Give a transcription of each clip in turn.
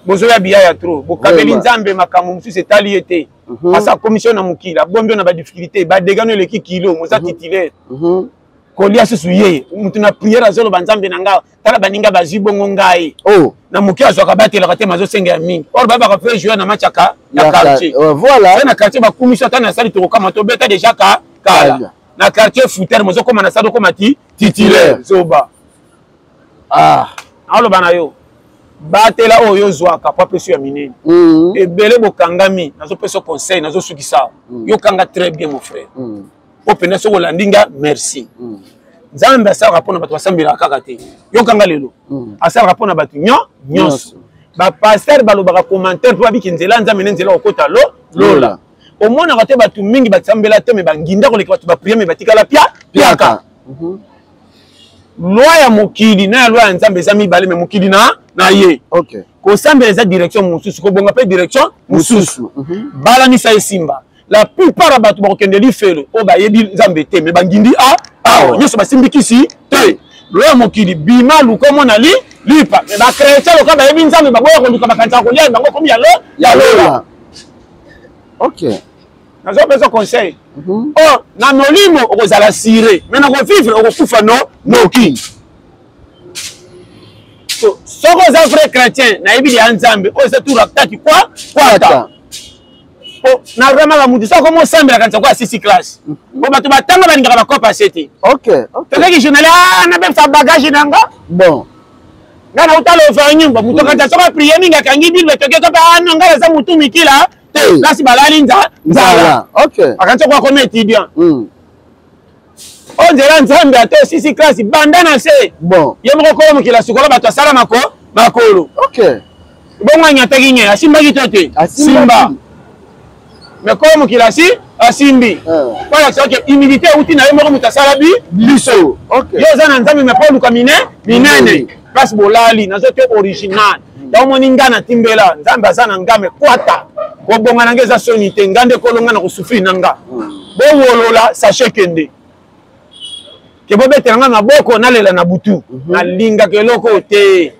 Bozoya biya ya trop. Bokabeli Nzambe makambo mosusu etali ye te. Asa commission na mokili, abombi na ba difficulté, ba dégâts no eleki kilo, moza titulaire. Kolia susu ye, mutu na prière azoloba Nzambe na nga, tala baninga bazwi bongo ngai. Oh. Na moke azwaka batelaka te mazosenga ya mingi. Or babaka fe jouer na match ya ka ya quartier. Voilà. Na quartier bakumisi ata na sali tokokama tobeta déjà ka kala. Na quartier footer mozokoma na sali okoma ti titulaire. Zoba. Ah. Naoloba na yo. Batela oyo ozwaka po apesi ya minene. Ebele bokangami, nazopesa conseil, nazosukisa. Yo kanga très bien mon frère. Po pena soki olandi nga merci. Nzambe asalaka mpona bato basambelaka kaka te. Yokanga lelo. Asalaka mpona bato nyonso. Ba pasteur balobaka commentaire po babiki nzela Nzambe ne nzela okota lo lola. Omonaka te bato mingi basambela te me banginda koleka bato ba prier me batikala pia piaka. Loi ya mokili na ya loi ya Nzambe eza mibale me mokili na ye. Okay. Kosambela eza direction mosusu, kobonga pe direction mosusu. Balanisa esimba. La plupart ya bato bakokende lifelo oyo bayebi Nzambe te me bangindi a awa nyonso basimbi kisi te. Loi ya mokili bima luka omona li lipa me ba chrétien loka bayebi Nzambe baboya koluka bakanisaka kolia bango komi ya lo ya lola. Okay. Nazopesa conseil. Or na molimo okozala sire mais na kovivre okokufa no noki. So soko oza vrai chrétien nayebi ya Nzambe oyo eza tour ataki kwa kwata. Po na vraiment ba mutu soko mosambela kanisa kwa sisi classe. Po bato batanga balingaka ba kopa sete. Okay, okay. Tozaki journal ah na bebisa bagage nanga. Bon. Nga na utala ofanyu ba mutu kanisa soko prier mingi akangi Bible toke ko ah non nga naza mutu mikila. Place balali nzala. Okay. Akanisa kwa comme étudiant. Oyo nzela Nzambe ata osisi classe banda na se. Bon. Ye moko kolo mokili asukola bato asala makolo. Okay. Bongo anyataki nye asimbaki to te. Simba. Mais kolo mokili asimbi. Po alakisa ke humilité euti na ye moko moto asala biso. Okay. Yo oza na Nzambe mais po oluka minene. Place bolali nazo te original. Yango moni nga na timbela Nzambe aza na nga mais kwata. Kobonga na nga eza soni te nga nde kolo nga na kosouffrir na nga. Bowolola sachet kende. Ke bobetela nga maboko nalela na butu. Nalingaka eloko te.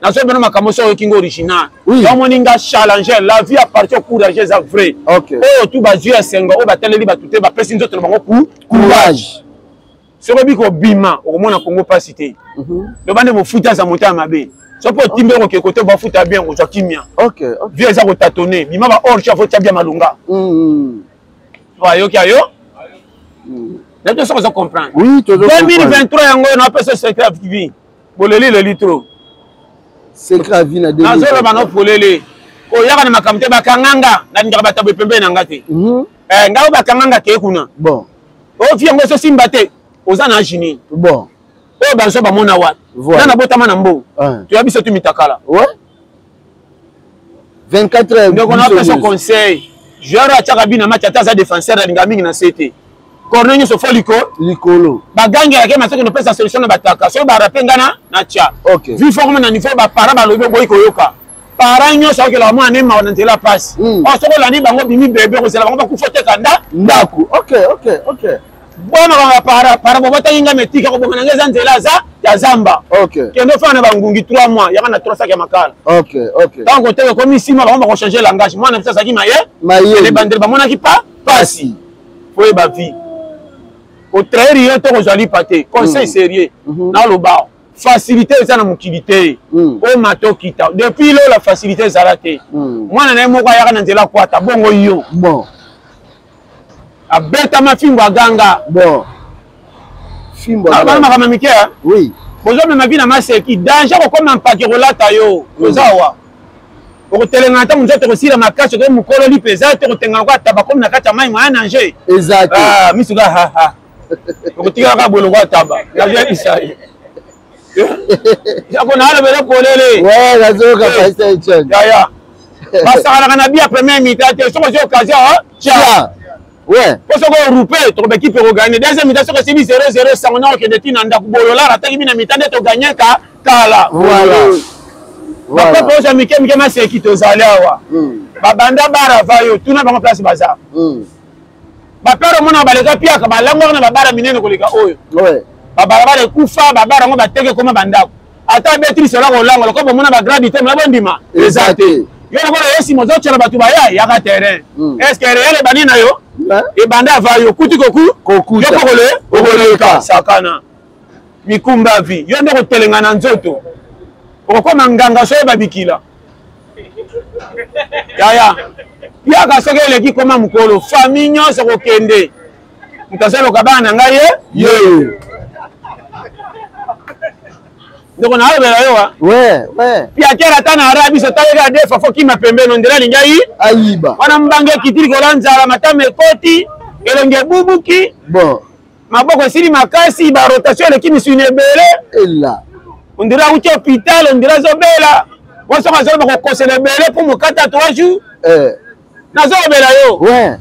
Nazobena makambo soki oyoki nga original. Yango moni nga challenger la vie appartient au courageux eza vrai. Oyo tu bazwi ya sengo oyo bataleli bato te bapesi nzoto na bango courage. Soki oyebi kobima okomona Congo pasi te. Loba nde mofuta aza moto ya mabe. Soki otimbi okoke kote bafuta bien ozwa kimia. Vie eza kotatone bima ba or tia tia bien malunga. Ayoki ayo. Nato soki ozo comprendre. Oui, 2023 yango napesa secret ya vie. Boleli leli trop. Secret ya vie na 2023. Nazoloba no polele. Koyaka na makambo te bakanganga nalingaka bato boye pembeni na nga te. Nga oyo bakanganga ke kuna. Bon. Oyo vie yango ezosimba te. Oza na age nini? Bon. Oyo bazo bamona wapi? Voilà. Nga nabotama na mbongo. Toya biso tu mitakala. Ouais. 24 heures. Ndeko napesa conseil. Joueur atiaka bina match ata aza défenseur alingaka mingi na se te. Corner nyonso fo likolo. Bagangelaka ye masoki nopesa solution na bataka. Soki barape nga na tia. Okay. Vie fo koma na niveau ba parents balobi oboyi koyoka. Parents nyonso akokelaka mwana ne mawa na nzela pasi. Or soki olandi bango bimi bebe kozela bango bakufa oteka ndako. Okay, okay, okay. Bona banga para bobotaki nga metika kobonga na nga eza nzela aza ya zamba. Okay. Kende ofana na bangungi 3 mois yaka na 3 sacs ya makala. Okay, okay. Tango koteka ekomi nsima bango bakochanger langage. Mwana biso azalaki maye. Maye. Ebandeli bamonaki pa pasi. Koyeba vie. Kotrahir yo to kozwa lipa te. Conseil sérieux. Naloba facilité eza na mokili te. Omata okita. Depuis lola facilité ezala te. Mwana na ye moko ayaka na nzela kwata bongo yo. Bon. Abetama fimbo aganga. Bon. Fimbo. Alobana makambo mike. Oui. Bozomema vi na maseki danger kokoma mpaki kolata yo. Oza awa. Okotelengana ntango nzoto ekosila makasi okoki mokolo lipa eza te okotengana kwa taba komi na kati ya mai moyen danger. Eza te. Ah, misu ka ha ha. Okotikala kaka boye lokola taba. Nazoyebisa ye. Yako na alobela polele. Ouais, nazoyoka Pasteur Etienne. Yaya. Basakalaka na bia première mi-temps te soki ozwi occasion tia. Ouais. Po soki orupe tokobeki mpe koganye deuxième mi-temps soki esili 0-0 sango na okende ti na ndako bololara ataki bina mi-temps nde toganye ka kala. Voilà. Bapepe ozwa mike mike maseki tozali awa. Babanda bara va yo tuna bango place baza. Bapere omona baleka piaka balangwaka na babara minene koleka oyo. Ouais. Babalabala ekufa babara yango bateke ekoma bandako. Ata abeti lisolo akolangwa lokola bomona bagradi te, mona bondima eza te. Yo lokola yo nsima ozotyela bato baya yaka terrain. Est ce que réel ebandi na yo? Ebanda ava yo kuti koku Kokuta. Yo kokole okoleka sakana mikumba vi yo nde kotelenga na nzoto, okokoma nganga so oyeba bikila yaya yaka. Soki eleki koma mokolo, famille nyonso kokende, moto azoloka bana na ngai ye. Ye. Ndeko, nayobela yo wa. Ouais. Piatere ata na Arabie, so taleka defa fo kima pembeni, ondela alingi ayi ayiba. Wana mbanga ekiti likolo ya nzala, matama ekoti, elongi ebubuki. Bon. Maboko esili makasi, barotation eleki, misuni ebele. Ela. Ondire awuti hôpital, ondire azobela wasoko, azoloba kokosela ebele mpo mokata 3 jours. Nazolobela yo.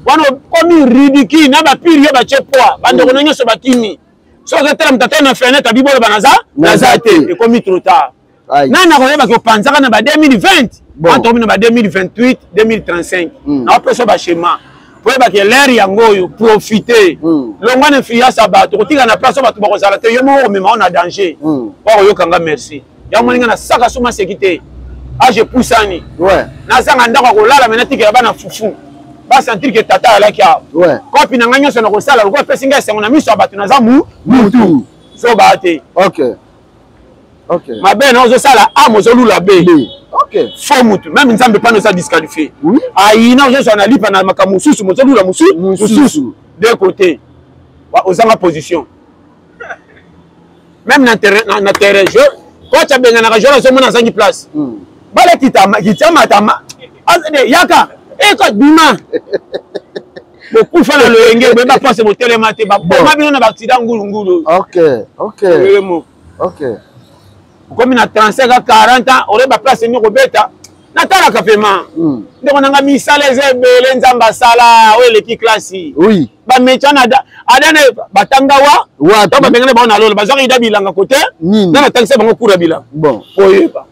Wana okomi ridicule na bapire, yo batie poids, bandeko na nyonso bakimi. So ozotala moto ata na fenêtre, abi boloba naza te, ekomi trop tard. Aïe. Nani akoyebaki opanzaka na ba 2020? Bon. Wana tokomi na ba 2028, 2035. Naopesa baschema po oyebaki l'heure yango oyo, profite. Longwa na influence ya bato, kotika na place oyo bato bakozala te, yo moko komema o na danger. Po akoyokanga merci yango moninga nasaka so maseki te, age epusani. Nazanga ndako ya kolala, me natikela bana fufu, basentir ke tata alaki awa. Kopi na ngai nyonso na kosala lokola epesi ngai esengo na miso ya bato, naza mu mutu. Zoba te. Ok. Mabe na ozosala a mozolula b. B. Ok. Faux mutu, même Nzambe pana oza disqualifié. Ayina ozozwa na lipa na makambo mosusu, mozolula mosusu. Mosusu. Deux côté, ozanga position même na terrain, na terrain jeu, coach abenganaka joueur, azomona azangi place. Bala kita kita matama yaka eko bima, bokufa na loyenge, boyeba place botelema te, baboma bino na baaccident ngulungulu. Ok. Oyele moko. Okomi na 35 a 40 ans, oyeba place nini kobeta. Natalaka vraiment. Ndeko nanga, misala eza ebele Nzambe asala oyo eleki klasi. Bamétier wana adana batanga wa Wapi? To babengana bango na lolo, bazwaka ida bilanga kote. Nini? Na natangisa bango cours ya bilanga. Bon. Oyeba,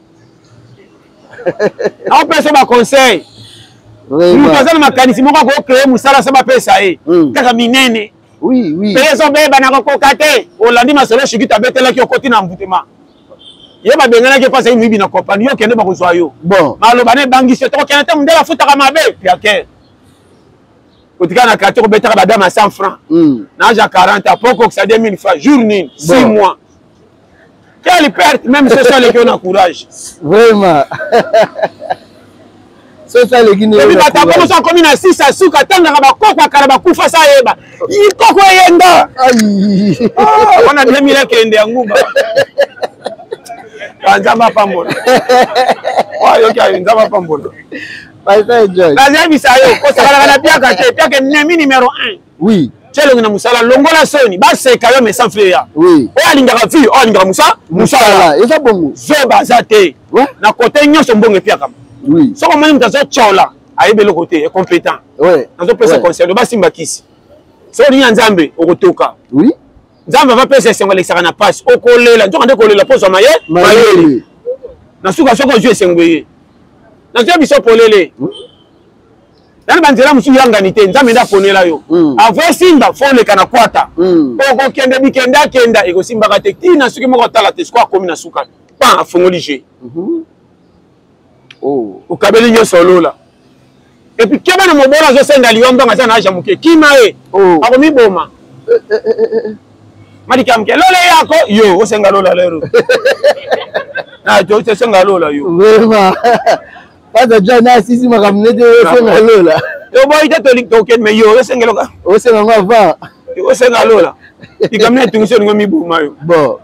naopesa baconseil. Moto aza na makanisi moko, akocrée mosala so bapesa ye kaka minene. Oui. Mpe ezobeba na kokoka te. Olandi masolo shikito abetelaki, okoti na mvutema ye, babenganaki mpasi ayi moyibi na kompani. Yo okende, bakozwa yo. Bon. Maloba na ebangisi yo, tokokende te, mondele afutaka mabe. Piaker kotika na quartier, kobetaka badame ya 100 francs. Na age ya 40 ans, po okokisa 2000 francs jour nini, 6 mois, quelle perte! Même soso aleki yo na courage. Vraiment. So aleki ni ebi bato akomo so akomi na 6 asuka, atangaka bakoko akala bakufa, sa ayeba ikoko eyenga. Ai. Ah, wana 2000 akende ya nguba. Ah, Nzambe apambola oyoki ayo, Nzambe apambola. Pasteur George. Nazayebisa yo, kosakalaka na piaka te, piaka ennemi numéro 1. Tia elongi na mosala, longola soni, baseka yo mais sans frère. Oyo alingaka vie, oyo alingaka mosala. Mosala eza bongo. Zoba aza te. Na kote nyonso mbongo epiaka. Soki omoni moto azotyola, ayebi eloko te, incompétent. Nazopesa conseil, loba simba kisi. Soki olingi ya Nzambe, okotoka. Nzambe avapesa esengo, alekisaka na pasi, okolela nzoka nde kolela mpo ozwa maye mayele na suka. Soki ozwi esengo eye, nazwa biso polele nani banzela mosusu yangani te, Nzambe nde aponela yo. Avant esimba, fo oleka na kwata. Okokende bikende akenda, ekosimbaka te ntina. Soki moko atala te, siko akomi na suka, pan afongoli jeu. Oh. Okabeli nyonso olola. Et puis keba na mobola azosenga liwa mbongo, aza na age ya moke, kima ye. Oh. Akomiboma. Eh, eh, eh, eh. Malika moke lola eyako, yo osenga lola lero na to osenga lola yo. Vraiment. Pasteur John asisi makambo nete osenga lola. Toboyi te, tokende, mais yo osengeloka. Osenga ngo avant. Osenga lola, likambo na etungisi, olingo miboma yo. Bon.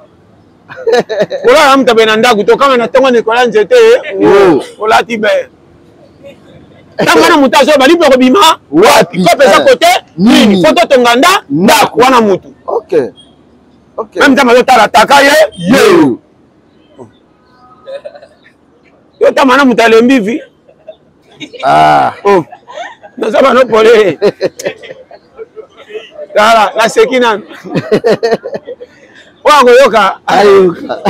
Olala moto abe na ndako, tokanga na ntongo nekola nzete. Oh. Olati be ntango wana moto azoba lipo ekobima. Wapi? Kope eza kote nini? Nini? Fo totonga ndako wana mutu. Ok. Même nzambe azotala taka ye ye. Yo. Yo tama na moto alembi vi. Ah. Oh. Naza bano pole, tala naseki nanu oyo akoyoka. Ayoka.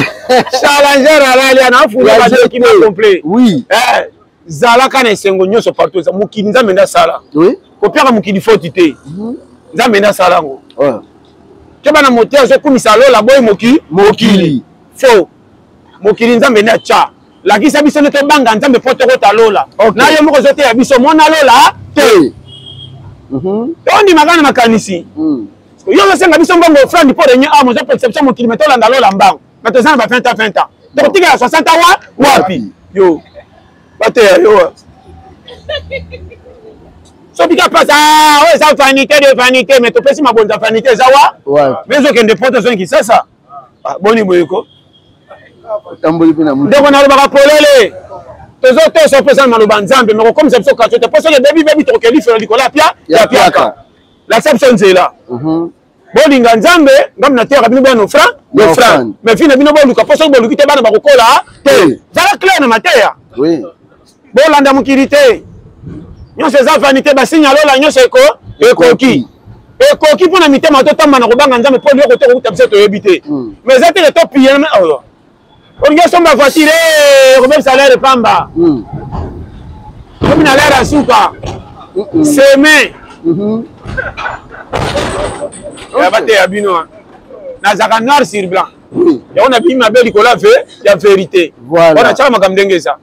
Challenger alali ana afunga Ya badoki na jeté. complet. Eh, zalaka na esengo nyonso partout eza mokili, Nzambe nde asala. Kopiaka mokili foti te, Nzambe nde asala yango. Ke bana mote azokumisa lola, boyi mokili. Mokili. Faux. Mokili Nzambe nde atya. Lakisa biso nde tobanga Nzambe mpo tokota lola. Na yo moko ozoteya biso mona lola te. Tondimaka na makanisi. Yo ozosenga biso mbongo offrande mpo renye awa mozopekisa biso mokili me tolanda lola mbango. Me toza na ba 20 ans 20 ans. Tokotikala 60 ans wa wapi? Yo bateya yo. Soki ka place ah oyo eza vanité de vanité mais topesi mabonza vanité eza wa mais ezokende poto ezongi Kisasa. Ah, boni boye ko otamboli mpe na ndeko nalobaka polele tozotosa mpo eza na maloba Nzambe me kokomisa biso kato te mpo soki ebebi bebi tokokeli lifelo likolo ya pia ya piaka. Lakisa biso nzela. Bolinga Nzambe ngambo nateyaka bino bana ofra ofra mais vi na bino boluka mpo soki boluki te bana bakokola te. Zala clair na mateya. Bolanda mokili te, nyonso eza vanité, basinya lola nyonso eko ekoki ekoki mpo na mitema totamba na kobanga Nzambe mpo lioko te kokuta biso toyebi te. Mais eza te ke topiye olingi osomba voiture okobebisa lere pamba komi na lere ya suka seme ya bateya bino nazalaka noir sur blanc. Yango nabimi mabe likolo ya vérité. Wana tiaka makambo ndenge eza.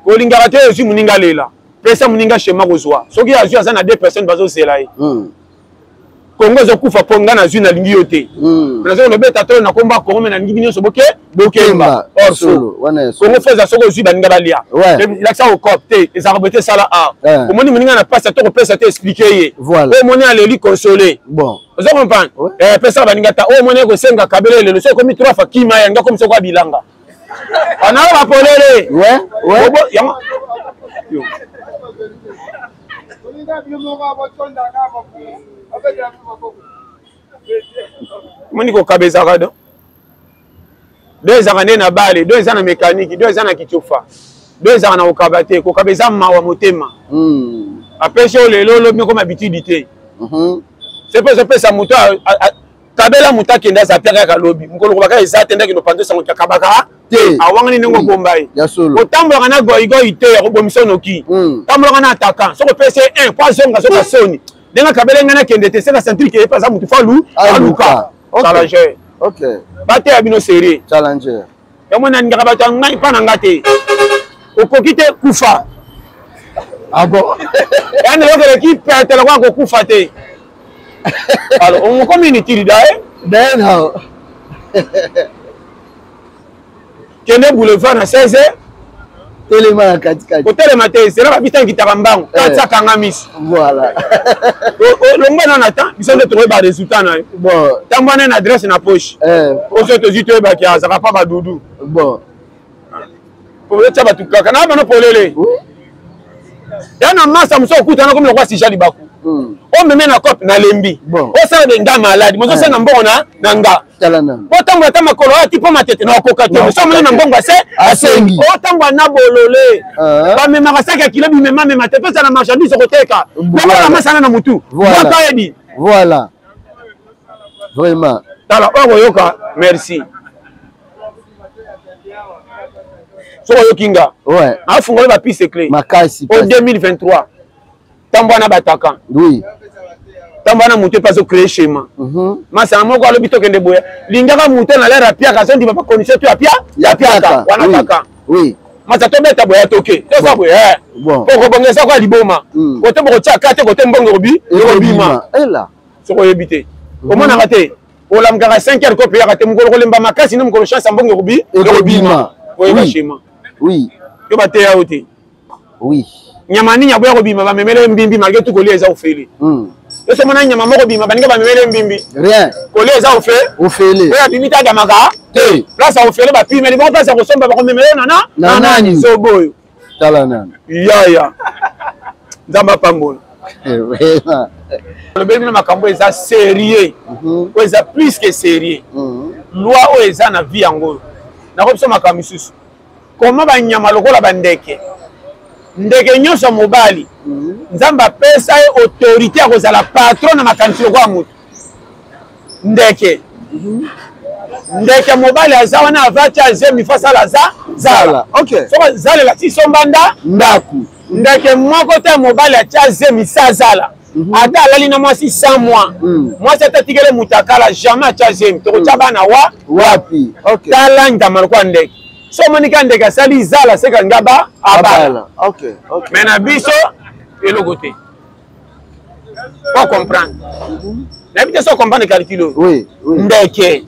Kolingaka te ozwi moninga lela pesa moninga schéma kozwa soki azwi aza na deux personnes bazozela ye. Kongo ezokufa mpo nga nazwi nalingi yo te. Nazo kolobeta to na komba Kongo me nalingi bino nyonso boke bokemba or so Kongo fo eza soki ozwi baninga balia lakisa okop te ezalaka boye te esala a omoni moninga na pasi ata kopesa te explike ye oyo omoni aleli console. Ozo comprendre? Pesa baninga ta oyo omoni ekosenga kabele lelo soki ekomi trois fois kima ya nga komi soko ya bilanga analo bapolele yango. Moni kokaba ezalaka do do ezalaka nde na bale do eza na mécanique do eza na kitiofa do ezalaka na kokaba te. Kokaba eza mawa motema. Apesi oyo lelo olobi okoma habitude te. Se mpe ozopesa moto kabela moto akende aza piaka kaka lobi mokolo kobaka eza te ndakende opanza sango akabaka te awangani ndenge obomba ye. Otambolaka na goigoi te ya kobomisa noki. Tambolaka na attaquant soki opesi ye un po azonga soki asoni ndenge akabela ngai nakende te seka centrique ye mpe aza motu falu aluka challenger. Bateya bino sérieux. Challenger. Yango nalingaka bato ya ngai mpa na nga te okoki te kufa. Ah bon? Yani nayokeleki pete lokola kokufa te. Alors omokomi inutile daye. Daye na. Kende boulevard na 16 heures. Telema na katikati. Kotelema te, zela babita nkitaka mbangu. Kati akanga miso. Voilà. Longwa na na temps, biso nde tokoyeba résultat na yo. Bon. Ntango wana na adresse na poche. Oso tozwi toyebaki azalaka pa badudu. Bon. Otya bato kaka na bano polele. Ya na masa mosu okutana komi lokola sija libaku. Omeme na cope nalembi. Osala de nga maladi, mozosenga mbongo na nga. Otambola ata makolo oyo ati mpo matete na okoka te. Mosu omoni na mbongo ase asengi. Otambola na bolole. Bamemaka saki ya kilo bimema mema te pesa na marchandise okoteka. Bongo na masana na mutu. Voilà. Yebi. Voilà. Vraiment. Tala oyo koyoka merci. Soki oyoki nga. Afungola ba piste clé. Makasi. O 2023. Ntango wana bataka. Ntango wana moto epe azocrée schéma. Masanga moko alobi tokende boye. Lingaka moto na lere apiaka azondima ba condition to apia ya piaka wana kaka. Masa tobeta boye toke. Toza boye. Bon. Okobongesa kwa liboma. Kote bokotia kate kote mbongo ekobi ekobima. Soki oyebi te. Omonaka te. Olamukaka 5 heures kope yaka te mokolo kolemba makasi nde mokolo chance ya mbongo ekobi ekobima. Oyeba schéma. Yo bateya yo te. Nyama nini aboya kobima bamemele mbimbi malgré tout kolia eza ofele. Yo so mona nyama moko bima baninga bamemele mbimbi. Rien. Kolia eza ofele. Ofele. Oyo abimi te adamaka te. Place ya ofele bapimeli bongo place ya kosomba bakomemele nana na nani zoboyo. Tala nani. Yaya. Nzambe apambola. Lobeli bino makambo eza sérieux. Oyo eza plus que sérieux. Loi oyo eza na vie yango oyo. Nakoki biso makambo misusu. Koma banyama lokola bandeke. Ndeke nyonso ya mobali. Nzambe apesa ye autorité ya kozala patron na makanisi lokola moto. Ndeke. Ndeke mobali aza wana avati azemi fa sala za zala. Soko zalela ti somba nda ndaku. Ndeke moko te mobali atia zemi sa zala. Ata alali na mwasi 100 mois. Mwasi ata tikele mutakala jamais atia zemi. Tokotia bana wa wapi? Tala ndama lokola ndeke. So omoni ka ndeke asali zala seka ngaba abala. Okay. Mais na biso eloko te. Po comprendre. Nayebi te so comprendre calcul oyo. Oui. Ndeke.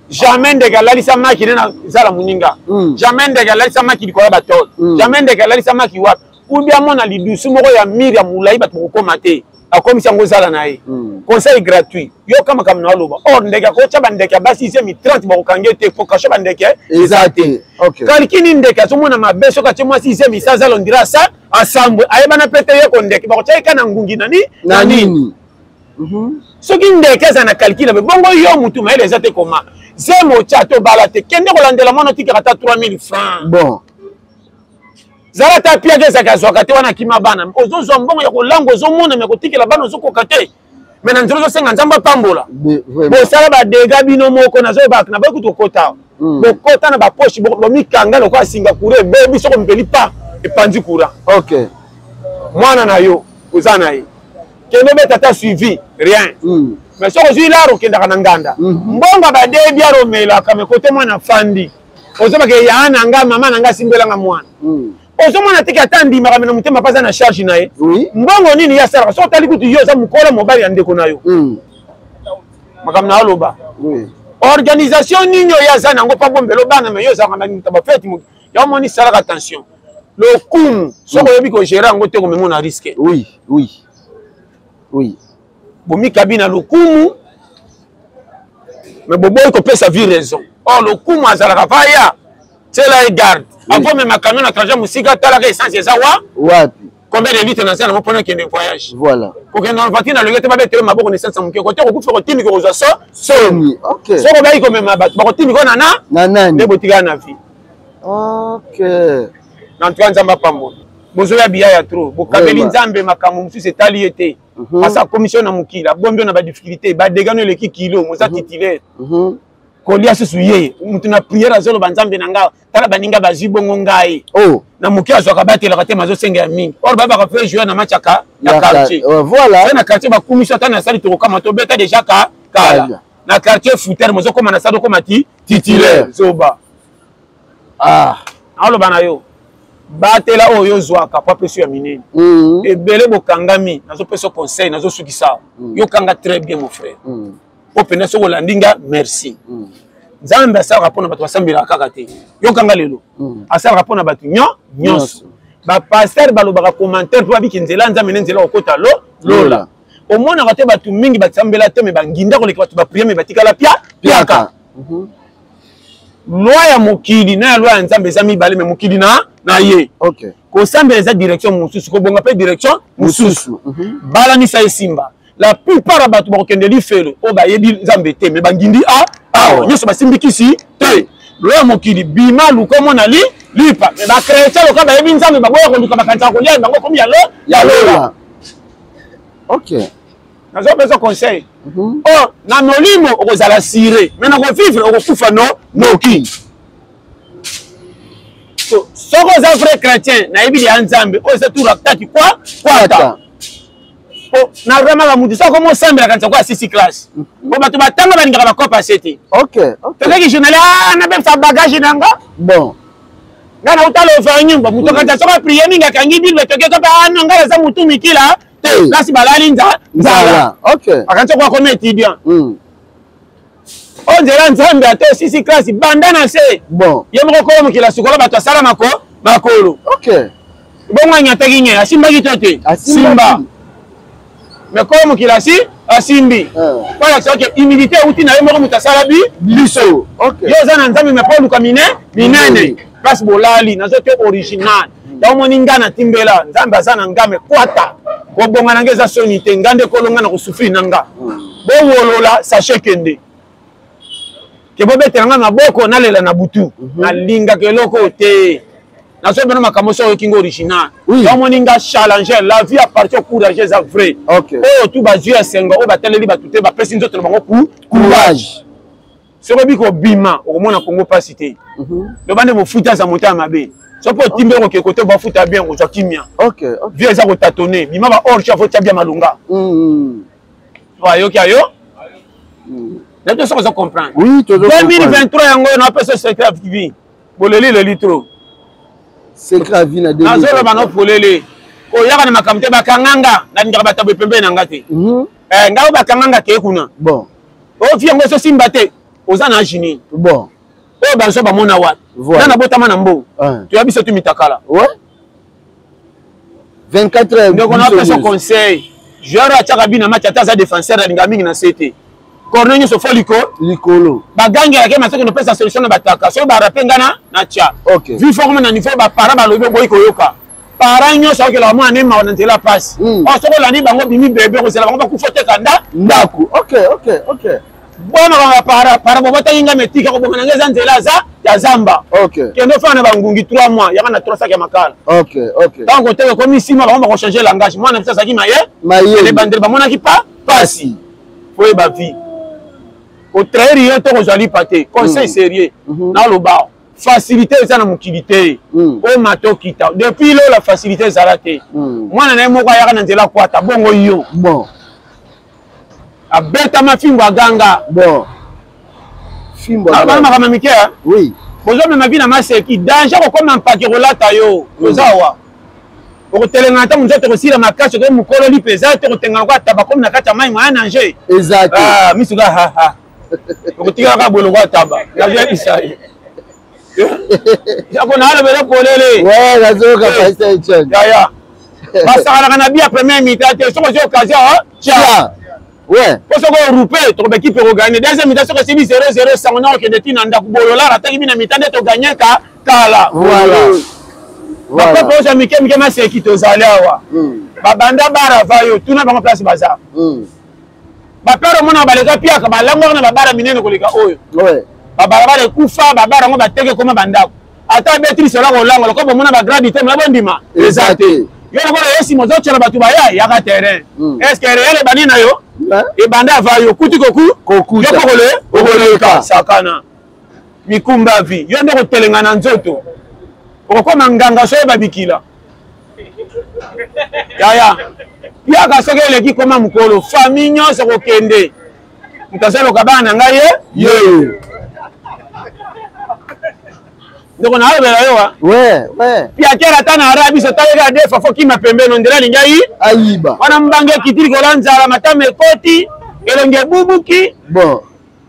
Jamais ndeke alalisa maki ne na zala moninga. Jamais ndeke alalisa maki likolo ya batole. Jamais ndeke alalisa maki wapi. Ou bien amona lidusu moko ya mire ya molai bato bakokoma te. Akomisi yango zala na ye. Conseil gratuit. Yoka makambo na oloba. Or ndeke akotya bandeke ya basi zemi 30 bakokange te po kasho bandeke eza te. Kalkini ndeke azomona mabe soki atie mwasi zemi sa zala ondira sa asambwe ayebana pe te ye ko ndeke bakotya ye ka na ngungi na ni na nini. Soki ndeke aza na calcul na bongo yo mutu mayele eza te koma zemi otya to bala te kende kolandela mwana otikaka ata 3000 francs. Bon. Zala ta piaka ezalaka azwaka te wana akima bana ozozwa mbongo ya kolangwa ozomona me kotikela bana ozokoka te me na nzela ozosenga Nzambe apambola. Bosala badega bino moko nazoyeba na boyi kutu kokota. Bokota na bapoche bomikanga lokola singa courant ebebi soko mpeli pa epanzi courant. Mwana na yo oza na ye kende beta ata suivi rien. Mais soki ozwi laro okendaka na nganda mbongo badebi aromelaka me kote mwana afandi ozobaka ya na nga mama na nga asimbelanga mwana. Ozomona teke ata andimaka me na motema mpe aza na charge na ye. Mbongo nini ye asalaka soki otali kutu yo oza mokolo mobali ya ndeko na yo. Makambo na oloba. Organisation nini oyo aza nango mpo abombela bana me yo ozalaka na moto bafeti ya omoni salaka attention. Lokumu soki oyebi kogérer yango te komema na risque. Oui, oui. Oui. Bomikabi na lokumu mais boboyi kopesa vie raison. Or lokumu azalaka vaya tiela ye garde. Avant mema camion na trajet mosika talaka essence eza wa wapi. Combien de litres na nzela mpona kende voyage. Voilà. Kokende na voiture na lenge te babetele maboko na essence moke kote kokufa kotindika kozwa so soni. Okay. Soko bayi komema bato bakotindika na na na nani nde botikala na vie. Okay. Na tout cas Nzambe apambola. Bozoya biya ya trop. Bokabeli Nzambe makambo mosusu etali ye te. Asa commission na mokili abombi na ba difficulté ba dégâts no eleki kilo moza titulaire. Kolia susu ye mutu na prière azoloba Nzambe na nga tala baninga bazwi bongo ngai. Na moki azwaka batelaka te mazosenga ya mingi. Or babaka fe jouer na match ya quartier. Voilà. Na quartier bakumisi ata na sali tokokama tobeta déjà ka kala. Na quartier footer mozokoma na sali okoma ti titulaire. Zoba. Ah. Aloba na yo. Batela oyo ozwaka po apesi ya minene. Ebele bokangami nazopesa conseil nazosukisa. Yo kanga très bien mon frère. Po pena soko landinga merci. Nzambe asalaka mpona bato basambelaka kaka te. Yo kanga lelo. Asalaka mpona bato nyonso. Ba pasteur balobaka commentaire po babiki nzela Nzambe ne nzela okota lo lola. Omonaka te bato mingi basambela te me banginda koleka bato ba prier me batikala pia piaka. Loi ya mokili na ya loi ya Nzambe eza mibale me mokili na ye. Okay. Kosambela eza direction mosusu, kobonga pe direction mosusu. Balanisa esimba. La plupart ya bato bakokende lifelo oyo bayebi Nzambe te me bangindi a awa nyonso basimbi kisi te. Loi ya mokili bima luka omona li lipa me ba chrétien loka bayebi Nzambe baboya koluka bakanisa kolia bango komi ya lo ya lola. Okay. Nazopesa conseil. Or na molimo okozala siré mais na kovivre okokufa no noki. So soko oza vrai chrétien nayebi ya Nzambe oyo eza tour ataki kwa kwata. Po na vraiment ba mutu soko mosambela kanisa kwa sisi classe. Po bato batanga balingaka ba kopa sete. Okay, okay. Tozaki journal ah na bemsa bagage nanga. Bon. Nga na utala ofanyu ba mutu kanisa soko prier mingi akangi Bible toke ko ah non nga naza mutu mikila. Place balali nzala. Okay. Akanisa kwa comme étudiant. Oyo nzela Nzambe ate osisi classe banda na se. Bon. Ye moko kolo mokili asukola bato asala makolo. Okay. Bongo anyataki nye asimbaki to te. Simba. Mais kolo mokili asimbi. Po alakisa ke humilité euti na ye moko moto asala biso. Okay. Yo oza na Nzambe mais po oluka minene. Place bolali nazo te original. Yango moni nga na timbela Nzambe aza na nga me kwata. Kobonga na nga eza soni te nga nde kolonga na kosufri na nga. Bowolola sachet kende. Ke bobetela nga maboko nalela na butu. Nalingaka eloko te. Nazobena makambo soki oyoki nga original. Yango moni nga challenger la vie appartient au courageux eza vrai. Oyo tu bazwi ya sengo oyo bataleli bato te bapesi nzoto na bango courage. Soki oyebi kobima okomona Congo pasi te. Loba nde bofuta aza moto ya mabe. Soki otimbi okoke kote bafuta bien kozwa kimia. Vie eza kotatone bima ba orge afo tia bia malunga. Ayoki ayo? Nayebi soki ozo comprendre. Oui, tozo 2023 yango na apesa secret ya vie. Boleli leli trop. Secret à vie na 2000. Nazoloba no polele. Koyaka na makambo te bakanga nga nalingaka bato boye pembeni na nga te. Eh, nga oyo bakanga nga keye kuna. Bon. Oyo vie yango ezosimba te. Oza na age nini? Bon. Oyo bazo bamona wapi? Voilà. Nga nabotama na mbongo. Ah. Toya biso tu mitakala. Ouais. 24 heures. Ndeko na pesa conseil. Joueur atiaka bina match ata aza défenseur alingaka mingi na se te. Corner nyonso fo liko. Likolo. Bagangelaka ye masoki nopesa solution na bataka. Soki barape nga na natya. Okay. Vie fo koma na niveau ba parents balobi oboyi koyoka. Parents nyonso akokelaka mwana ne mawa na nzela pasi. Or soki olandi bango bimi bebe kozela bango bakufa oteka nda. Ndako. Okay, okay, okay. Bwana banga para para bobotaki nga metika kobonga na nga eza nzela aza ya zamba. Okay. Kende ofana na bangungi 3 mois yaka na 3 sacs ya makala. Okay, okay. Tango koteka ekomi nsima bango bakochange langage. Mwana biso azalaki maye. Maye. Ebandeli bamonaki pa pasi. Oyeba vie. Kotrahir yo to kozwa lipa te. Conseil sérieux. Naloba facilité eza na mokili te. Omata okita. Depuis lola facilité ezala te. Mwana na ye moko ayaka na nzela kwata bongo yo. Bon. Abetama fimbo aganga. Bon. Fimbo. Bana makambo mike. Oui. Bozomema vi na maseki danger kokoma mpaki kolata yo. Oza awa. Okotelengana ntango nzoto ekosila makasi okoki mokolo lipa eza te okotengana kwa taba komi na kati ya mai moya danger. Eza te. Ah, misu ka ha ha. Okotikala kaka boye lokola taba. Nazoyebisa ye. Yako na alobela polele. Ouais, nazoyoka Pasteur Etienne. Yaya. Basakalaka na bia première mi-temps te soki ozwi occasion tia. Ouais. Po soki orupe tokobeki mpe koganye deuxième mi-temps soki esili 0-0 sango na okende ti na ndako bololara ataki bina mi-temps nde toganye ka kala. Voilà. Bakopo ozwa mike mike maseki tozali awa. Babanda bara va yo tuna bango place baza. Bapere omona baleka piaka balangwaka na babara minene koleka oyo. Babalabala ekufa babara yango bateke ekoma bandako. Ata abeti lisolo kolangwa lokola bomona bagradi te mona bondima eza te. Yo lokola yo nsima ozotyela bato baya yaka terrain. Est ce que réel ebandi na yo? Ebanda ava yo kuti koku kokuta. Yo pokole okoleka sakana. Mikumba vi yo nde kotelenga na nzoto. Okokoma nganga soki babikila. Yaya yaka soki eleki koma mokolo famille nyonso kokende. Moto azoloka bana na ngai ye ye. Ndeko na alobela yo wa. Ouais, ouais. Piaker ata na Arabie so taleka defa fo kima pembeni ndela lingi ayi. Ayiba. Wana mbange ekiti likolo nzala matama ekoti elongi ebubuki. Bon.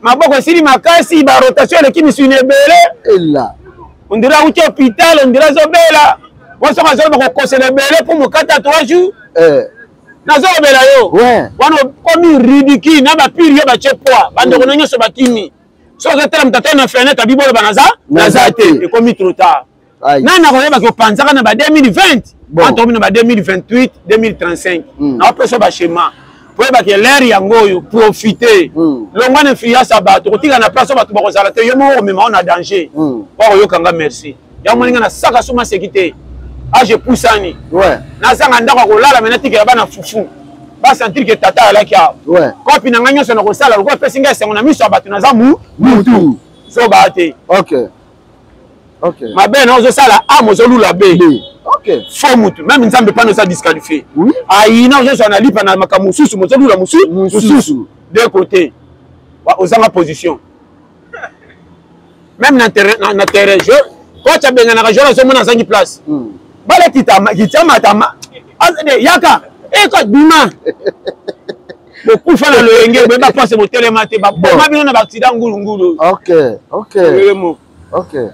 Maboko esili makasi ba rotation eleki misuni ebele. Ela. Ondira auti hôpital, ondira azobela. Wasoko azoloba kokosela ebele mpo mokata 3 jours. Eh. Nazolobela yo. Ouais. Wana okomi ridicule na bapiri yo batie poids. Bandeko na nyonso bakimi. Soki ozotala moto atali na fenêtre abiboloba naza te. Ekomi trop tard. Nani akoyeba kopanzaka na ba 2020 Bon. Tokomi na ba 2028 2035. Naopesa ba schéma. Po oyeba ke l'heure yango oyo profiter. Longwa na influence ya bato, kotika na place oyo bato bakozala te, yo moko okomema yo na danger. Po akoyoka nga merci. Yango moni nga na saka so maseki te. Age epusani. Ouais. Nazanga ndako ya kolala me natikela bana fufu. Ba sentir que tata alaki awa. Ouais. Kopi na nga nyonso na kosala lokola apesi nga esengo na miso ya bato naza mutu. Zoba te. Okay. Okay. Mabe na ozosala A mozolula B. B. Okay. Faux mutu. Même Nzambe pana oza disqualifié. Oui. Ayina ozosala na lipa na makambo mosusu mozolula mosusu. Deux côtés. Ozanga position. Même na terrain na terrain jeu coach abenganaka joueur azomona azangi place. Bale kita kita matama. Yaka eko bima. Bokufa na loyenge boyeba place botelema te baboma bino na ba accident ngulu ngulu. Okay, okay. Okay.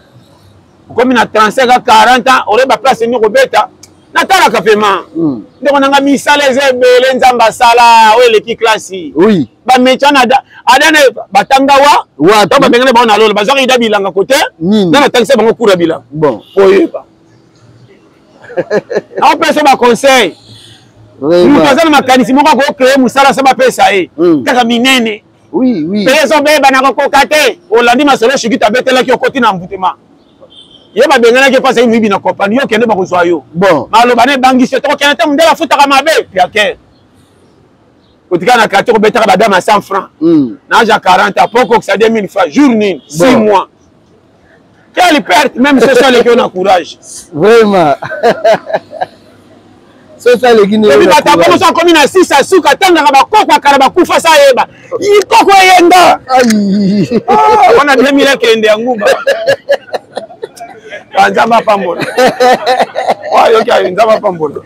Okomi na 35 à 40 ans oyeba place nini kobeta. Natalaka vraiment. Ndeko nanga misala eza ebele Nzambe asala oyo eleki classe. Oui. Ba métier na adana batanga wa wapi? To babengana bango na lolo bazwaka ida bilanga kote. Nini? Na natangisa bango cours ya bilanga. Bon. Oyeba. Naopesa ba conseil. Moto aza na makanisi moko akocree mosala so bapesa ye. Kaka minene. Oui, oui. Pe ezobeba na kokoka te. Olandi masolo shikita abetelaki okoti na mvutema. Ye babenganaki mpasi ayi moyibi na kompani yo okende bakozwa yo. Bon. Maloba na ebangisi yo tokokende te mondele afutaka mabe piaker. Kotika na quartier kobetaka badame ya 100 francs. Na âge ya 40 ans po okokisa 2000 francs jour nini 6 mois. Quelle perte même soso aleki yo na courage. Vraiment. Soso aleki nde yo na courage. Bato so akomi na 6 asuka atangaka bakoko akala bakufa sa ayeba. Ikoko eyenda. Ai. Wana 2000 akende ya nguba. Nzambe apambola. Oyoki, Nzambe apambola.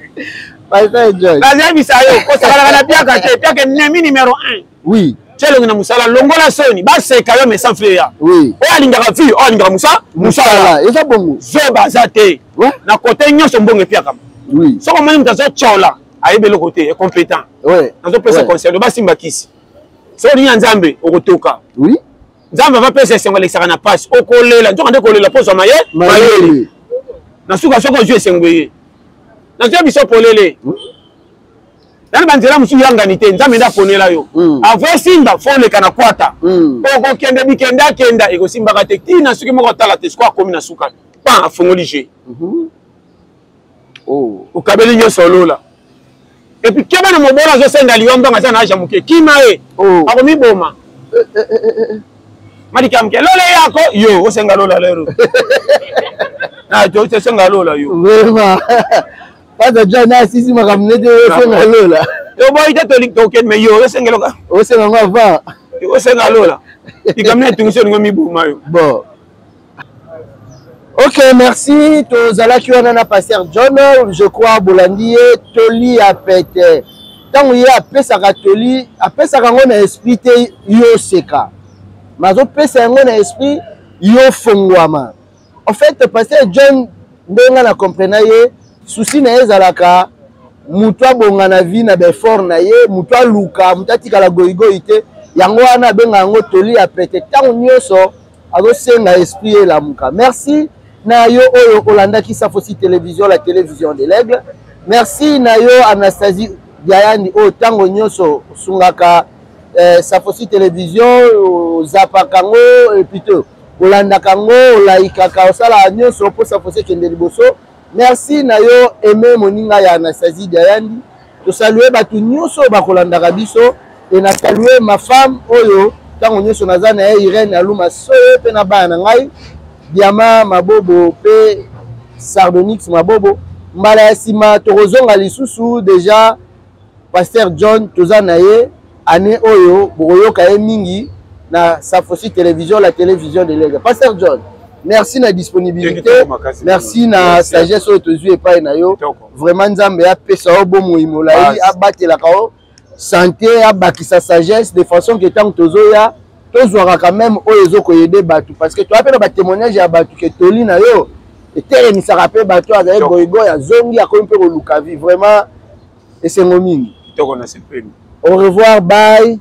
Pasteur John. Nazayebisa yo, kosakalaka na piaka te, piaka ennemi numéro 1. Tia elongi na mosala, longola soni, baseka yo mais sans fleya. Oyo alingaka vie, oyo alingaka mosala. Eza bongo. Zoba aza te. Na kote nyonso mbongo epiakama. Soki omoni moto azotyola, ayebi eloko te, incompétent. Nazopesa conseil, loba simba kisi. Soki olingi ya Nzambe, okotoka. Nzambe avapesa esengo, alekisaka na pasi, okolela, nzoka nde kolela mpo ozwa mayele. Na suka soki ozwi esengo eye. Nazwa biso polele. Nani banzela mosusu yangani te, Nzambe nde aponela yo. Avant esimba, fo oleka na kwata. Okokende bikende akenda, ekosimbaka te. Tina soki moko atala te, sikoyo akomi na suka. Pan afongoli jeu. Okabeli nyonso olola. Et puis keba na mobola azosenga liwa mbanga aza na age ya moke. Kima ye. Akomiboma. Malika moke lola yako yo osenga lola lero. Na to osenga lola yo. Vraiment. Pasteur John asisi makambo nete osenga lola. Toboyi te tokende mais yo osengeloka. Osenga ngo avant. Osenga lola. Likambo na etungisi olingo miboma yo. Bon. Ok, merci. Tozalaki wana na Pasteur John, je crois bolandi ye toli ya pete. Ntango ye apesaka toli, apesaka yango na esprit te yo seka. Mais azopesa yango na esprit yo fongwama. En fait, Pasteur John ndenge nga na comprena ye, souci na ye ezalaka moto abonga na vie na ba effort na ye, moto aluka, moto atikala goyigoyi te. Yango wana abenga yango toli ya pete. Ntango nyonso azosenga esprit elamuka. Merci na yo oyo olandaki Safosi Télévision, la télévision de l'Aigle. Merci na yo Anastasie Diayandi oyo ntango nyonso osungaka Safosi Télévision, ozapaka yango et plutôt olandaka yango, olaikaka, osalaka nyonso mpo Safosi ekende liboso. Merci na yo Aimé moninga ya Anastasie Diayandi. Tosalue bato nyonso oyo bakolandaka biso et na salue ma femme oyo ntango nyonso naza na ye Irène Aluma Soye mpe na bana na ngai Diama Mabobo mpe Sardonyx Mabobo. Mbala ya nsima tokozonga lisusu déjà Pasteur John toza na ye année oyo bokoyoka ye mingi na Safosi Télévision, la télévision de l'Aigle. Pasteur John, merci na disponibilité, merci na sagesse oyo tozwi epai na yo. Vraiment Nzambe apesa yo bomoi molai, abatelaka yo santé, abakisa sagesse de façon que ntango tozoya tozwaka quand même oyo ezokoyede bato, parce que toya mpe na batémoignage ya bato ke toli na yo etelemisaka mpe bato azali goyigoyi, azongi akomi mpe koluka vie. Vraiment esengo mingi. Kitoko na sepeli. Au revoir, bye.